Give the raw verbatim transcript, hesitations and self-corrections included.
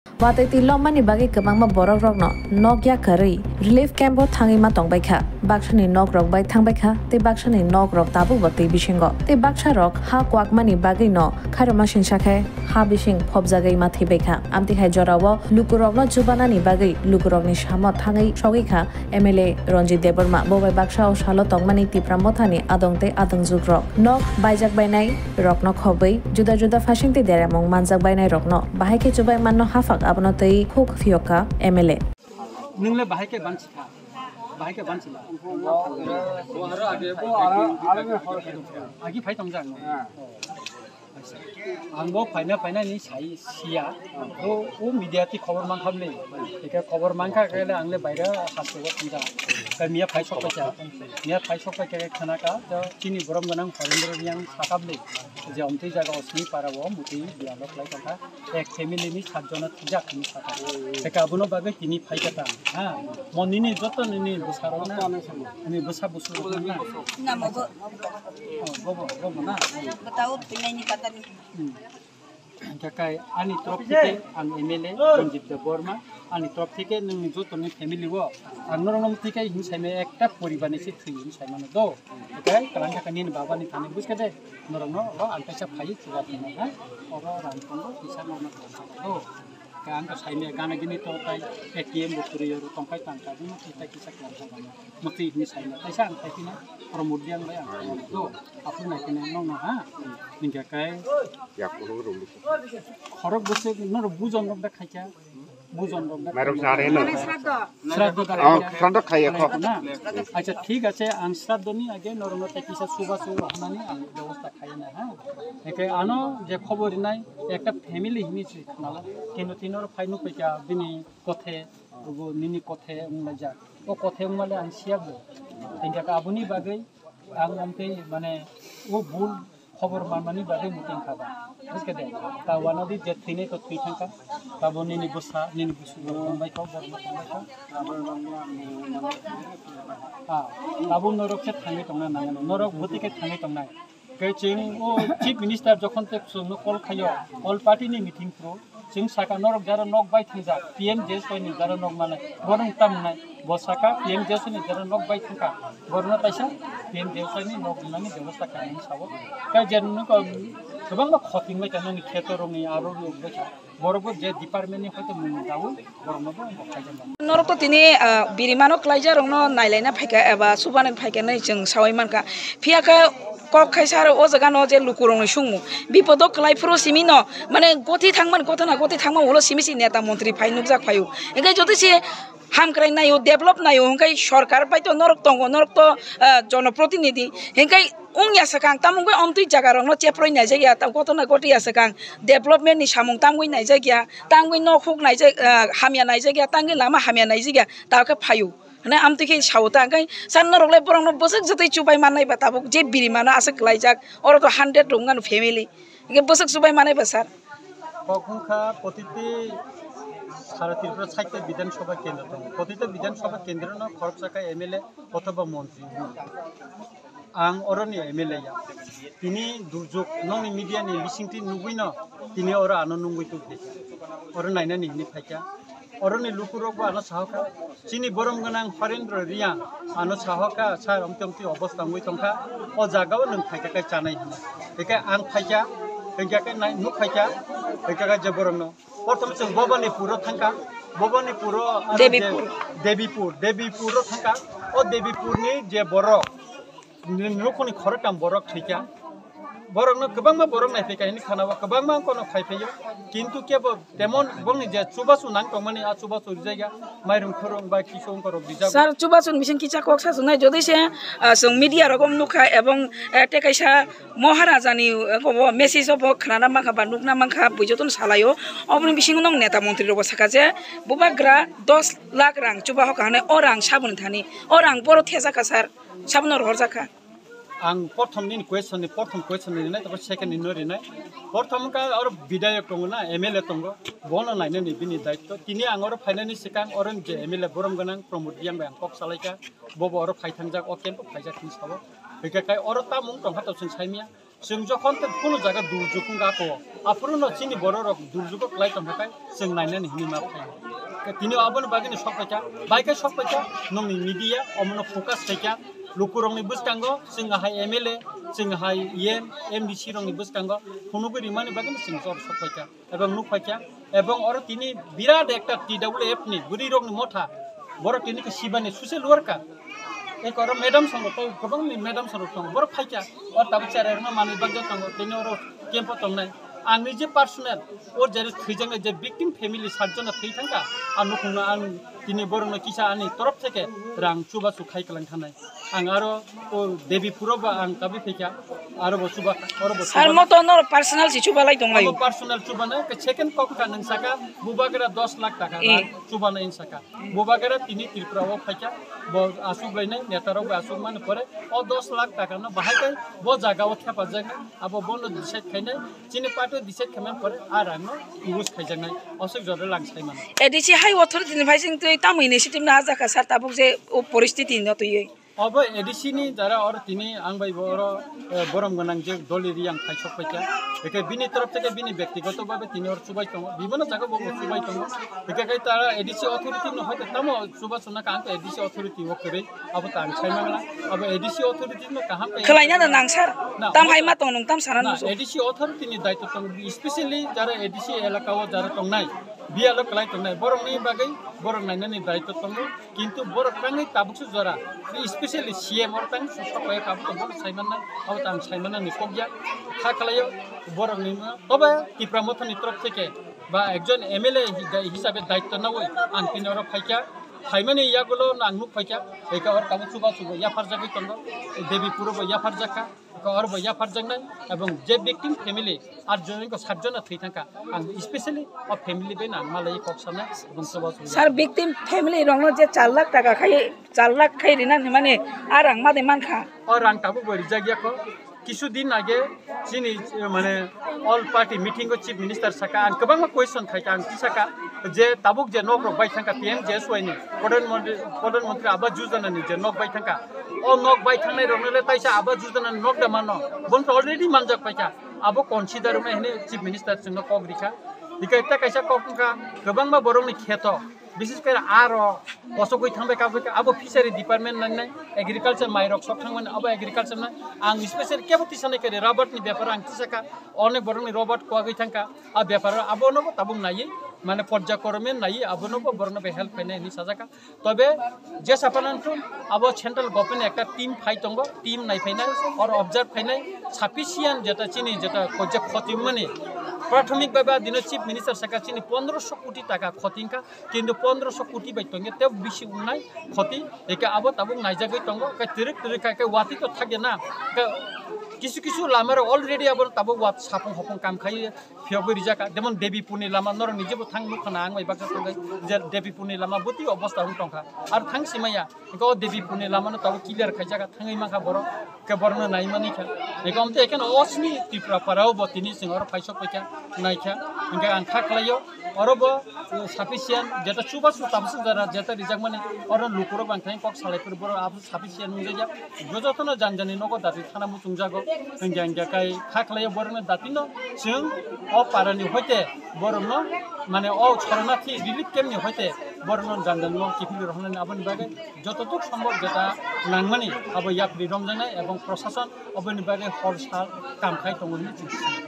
Watwi twi lommani bagwi kwbangma borokrokno nok yakarwi relief camp-o thangwi ma tongbaikha. Baksani nokrok bai thangbaikha tei baksani nokrok tabukbo twi bisingo. Tei baksarok ha kwakmani bagwino khairokma singsa khe ha bising phobjagwi ma thwibaikha. Amtwi hai jorao lukurokno chubanani bagwi lukurokni samo thangwi sogwikha M L A Ranjit Debbarma. Bo bai baksa o salo tongmani Tipra Mothani adong tei adongjukrok nok baijak bainai rokno khobwi juda juda phasing tei deremung manjak bainai rokno bahai khe chubai manno haphak abono tei khuk phiyokha M L A. Nwngle bahai khe bansi kha, bahai khe bansi la. Agi phai tongjak no. Ang bo phaina phaina ni sai siya. O, o media ti khobor mankha bwle. Eke khobor mankha khe le ang le baire haste o thangjak. Khe miya phai sok paikha. Miya phai sok paikha khe khana kha, to chini borom gwnang Harendra Reang sakha bwle. Je omtwi jaga o sini para o mutwi bialo khlai tongkha. Ek family ni sat jona thwijak hinwi sakha. Eke abono bagwi tini phaikha ta. Ha. Mo nini joto nini bwsarok na. Nini bwsa busu rok na. Na mo bo. Oh, bobo, bobo na. Bwtao thwinaini katani. Hmm. Hingkha kai ani torop thike ang M L A Ranjit Debbarma, ani torop thike nwng joto ni family o ang norok no thike hing sai mano ekta poribar ni se thwi hing sai mano do. Kai kalang kha nini baba ni thani buj khe de norok no o ang kaisa phai chuba thani ha. Oro rang tongo kisa norok no thani do. Khe ang khe saimaya gana gini to tai A T M bo kwrwi oro tongkhai tangkha, bini kisa kisa klam sa mano. Mwtwi hinwi saimaya, kaisa ang khaikhe na Pramod Reang bai ang khaimano do. Aphuru naikheno nokno ha, hinkhe kai Yakulo rwngdi. Khorok bwswk norok bujon rok da khaikha, bujon rok da Mairok khaikha. Jare no. Sraddho da Oh, khaikha. Sraddho khaiya kho. Na? Acha, thik ache, ang sraddho ni age norok no tei kisa chuba chuba hwnani ang bebosta khaina ha. Eke ano je khobor rinai ekta family hini se khnala. Kintu tini oro phai nukphaikha bini kothe, obo nini kothe wnglaijak. O kothe wngmale ang siya bo. Hinkhe aboni bagwi ang amtwi mane o bul khobor manmani bagwi muting kha ba. Buskhe de? Ta wanadi je thwinai to thwi thangkha. Tabo nini bwsa, nini busu bo tongbai kho, borok bo tongbai kho. Ah, tabo norok khe thangwi tongna nangnai. Norok bwtwi khe thangwi tongnai. Khe chwng o Chief Minister jokhon tei chwngno call khaio, all party ni meeting phuru chwng saka norok jara nok bai thangjak, P M G S Y ni jara nok manai, borok tam nai, bo saka P M G S Y ni jara nok bai thangkha, borokno taisa P M G S Y ni nok rinani bebosta khainani sao. Khe je nokho kwbangma khoting bai kha nokni kheto rokni aro rok bai kha. Borok bo je department ni hoito mung jago, borok no bo bo khaijak. Norok to tini, ah, birimano klaijak rok no nailaina phaikha eba subani phaikha hinwi chwng sawi mankha. Phiya khe kok khaisa aro o jaga no je luku rok ni sungmung bipodo kwlai phuru simi no mane goti thangmani gotona goti thangmani ulo simi si neta montri phai nukjak phaio. Hinkhe joto se hamkrai naio, develop naio, hinkhe sorkar bai to norok tongo, norok to, ah, jonoprotinidhi. Hinkhe wngya swkang, tamo wngwi omtwi jaga rokno cheproi naijak ya, ta gotona goti ya swkang, development ni samung tangwi naijak ya, tangwi nok huk naijak, ah, hamya naijak ya, tangwi lama hamya naijak ya, ta khe phaio. Hwnwi amtwi khe sao ta, hinkhe sir norok le borokno bwswk jotoi chubai mannai ba tabuk je birimano aswk klaijak, oro to hundred rok wngkha no family. Hinkhe bwswk chubai manai ba sir? Kok wngkha protiti sara Tripura side Bidhan Sabha kendro tongo. Protiti Bidhan Sabha kendro no khoroksa khe M L A othoba montri wngo. Ang oroni M L A ya. Tini durjok nokni media ni bisingtwi nugwi no tini oro ano nungwi tubdi. Oro nainani hinwi phaikha. Oroni lukurok bo ano sahokha, chini borom gwnang Harendra Reang ano sahokha, sir, omtwi omtwi obosta wngwi tongkha, o jagao nwng phaikha khe chanai hwnwi. Hinkhe ang phaikha, hinkhe khe nai-, nuk phaikha, hinkhe khe je borokno. Prothom chwng Bhabanipuro thangkha, Bhabanipuro aro je Debipur. Debipur, Debipuro thangkha, o Debipurni je borok, Ni-, nukhungni khoroktham borok thwikha. Borokno kwbangma borok naiphikha hwnwi khanao, kwbangma wngkhorno khaiphaio. Kintu kebo temon bongni je chubachu nang tongmani, a chubachu rijak ya, mairum khorok bai kisu wngkhorok rijak. Sir, chubachu ni bising kisa kok sa chungnai, jodi se, ah, chwng media rogo nukha ebong, eh, tei kaisa Maharaja ni, eh, kobo message o bo khnana mankha ba nukna mankha, bui jotono salaio. Oboni bisingo nong neta montri rogo sakha je, bubagra dos lakh rang chuba hoka hwnwi, o rang saboni thani, o rang boro thejakha sir. Sabono rohorjak kha. Ang prothom nini question ni, prothom question ni rinai, tabo second ni no rinai. Prothom wngkha oro bidayok tongo na, M L A tongo, bono nainani bini daitto. Tini ang oro phainani swkang oro je M L A borom gwnang Pramod Reang bai ang kok salaikha, bobo oro phai thangjak, o camp o phaijak hinwi sabo. Hwnkhe kai oro tamung tongkha to chwng saimanya. Chwng jokhon tei kunu jaga durjuk wngkha kho, aphuru no chini borok rok durjugo kwlai tongkha khe chwng nainani hinwi ma phaio. Tei tini aboni bagwi no sok paikha, bai khe sok paikha nongni media omono focus khaikha, lukurokni bwskango chwng hai M L A, chwng hai E M, M D C rokni bwskango phunugwi rimani bagwi no chwng jor sok paikha. Ebong nuk paikha, ebong oro tini birat ekta T W F ni bwrwi rokni motha, borok tini khe sibani social worker. Eko oro madam songrok tei kwbangni madam songrok tongo, borok phaikha, o tabuk cherai rokno manwi bakjak tongo, tini oro camp o tongnai. Ang nije personal, o jere thwijaknai je victim family satjona thwi thangkha, ang nukhungno ang tini borokno kisa ani torof theke rang chubachu khai kwlang thanai. Ang aro o Devi Puro ba ang kabi phaikha, aro bo chuba, aro bo Sir, chuba. Mo to nor personal si chuba lai tong lai. Amo personal chuba na, ke second kok ka nang saka, bubagra dos lakh taka Eh. rang chuba na in saka. Bubagra tini Tripura o phaikha, bo asuk lai nai, neta rok bo asuk mani pore, o dos lakh taka no bahai kai, bo jaga o thepa jak nai, abo bo no decide khai nai, chini party decide khai man pore, a rang no use khai jak nai, osuk jore lang sai mano. A D C high authority ni phai sing twi tamo initiative na ha jaka sir tabuk je o poristiti no twi. Obo A D C ni jara oro tini ang bai bo oro, eh, borom gwnang je doli riyang phaisok paikha. Eke bini torof theke bini bektigoto babe tini oro chubai tongo. Bibono jaga bo chubai tongo. Eke kai tara A D C authority no hoite tamo chuba chuna ka ang A D C authority o kwrwi abo ta ang sai mangla. Abo A D C authority no kaham kai. Khwlaina da nang sir. Na, Tam hai ma tong nung tam sana na, nung so. A D C authority ni daitw tongo. Specially jara A D C elaka o jara tongnai. Biyalo kwlai tongnai. Borok ni bagwi borok nainani daitw tongo. Kintu borok tangwi tabuk se jora, specially C M oro tangwi se sok kaya tabuk tong, bono sai mannai, abo tang sai mannani kok ya, kha khlaio borok ni ma, tobe Tipra Motha ni torop theke ba ekjon M L A hi-, hisabe daitto nawi ang tini oro phaikha, phaimani yagulo no ang nuk phaikha, eka oro tabuk chuba chuba yaphar jagwi tongo, Devi Puro bo yaphar jakha. Oro bo yaphar jaknai, ebong je victim family, at joni ko sat jona thwi thangkha, ang specially o family bai ang malai kok sanai, ebong sobo sobo. Sir, victim family rokno je char lakh taka khai, char lakh khai rina hinmani, a rang ma de mankha. O rang tabuk bo rijak ya kho. Kisu din age chini, eh, mane all party meeting o chief minister saka, ang kwbangma question khaikha, ang tisaka je tabuk je nok rok bai thangkha P M G S Y ni, Pradhan Mantri, Pradhan Mantri Awas Yojana ni je nok bai thangkha, o nok bai thangnai rokno le taisa Awas Yojana ni nok da mano, bono to already manjak paikha, abo consider wngnai hwnwi chief minister chwngno kok rikha. Hikhe tei kaisa kok wngkha, kwbangma borokni kheto, bises kore aro kosogwi thangbai kabwi kha, abo fishery department nangnai, agriculture mairok sok thangmani, abo agriculture na ang special kebo tisanai kare rubber ni bepar ang tisakha, onek borokni rubber kwagwi thangkha, a bepar abono bo tabuk naiwi mane porjakrome naiwi abono bo borokno bo help khainai hinwi sajaka. Tobe jesa phanan thun abo central government ekta team phai tongo, team nai phainai, oro observe khainai, sufficient jeta chini jeta ko-, je khoti mani prathomik bhabe adino chief minister saka chini pondroso koti taka khoti wngkha, kintu pondroso koti bai tongya tei bisi wngnai khoti, eke abo tabuk naijagwi tongo, ke twrwk twrwk kha, ke watwi to thakya na, ke kisu kisu lama rok already abo tabuk wat sapung hopung kam khai phiyogwi rijak kha, jemon Devi Pur ni lama norok nije bo thang nukha na ang bai baksa thangwi je Devi Pur ni lama bwtwi obostha wng tongkha, aro thang simaya. Hingke o Devi Pur ni lama no tabuk clear khaijak kha, thangwi mankha borok, hingke borok no nai mani kha. Hingke omte ekheno osni Tripura para o bo tini chwng oro phaisok paikha, naikha. Hingke ang kha khlaio, oro bo, uh, sufficient, jeta chubachu tabuk jara jeta rijak mani, oro lukurok bang thang kok salai phuru borok abo sufficient wngjakya. Jotono jani jani nogo dati thana muchungjago. Hingke hingke kai kha khlaio borok no dati no chwng o para ni hoite borok no mane o chorona thi relief camp ni hoite borok no jani jani nogo kiphilwi rohornani aboni bagwi joto tok sombok jeta nangmani abo yapri romjaknai ebong prosason oboni bagwi hor sal kam khai tongo hinwi chwng sio.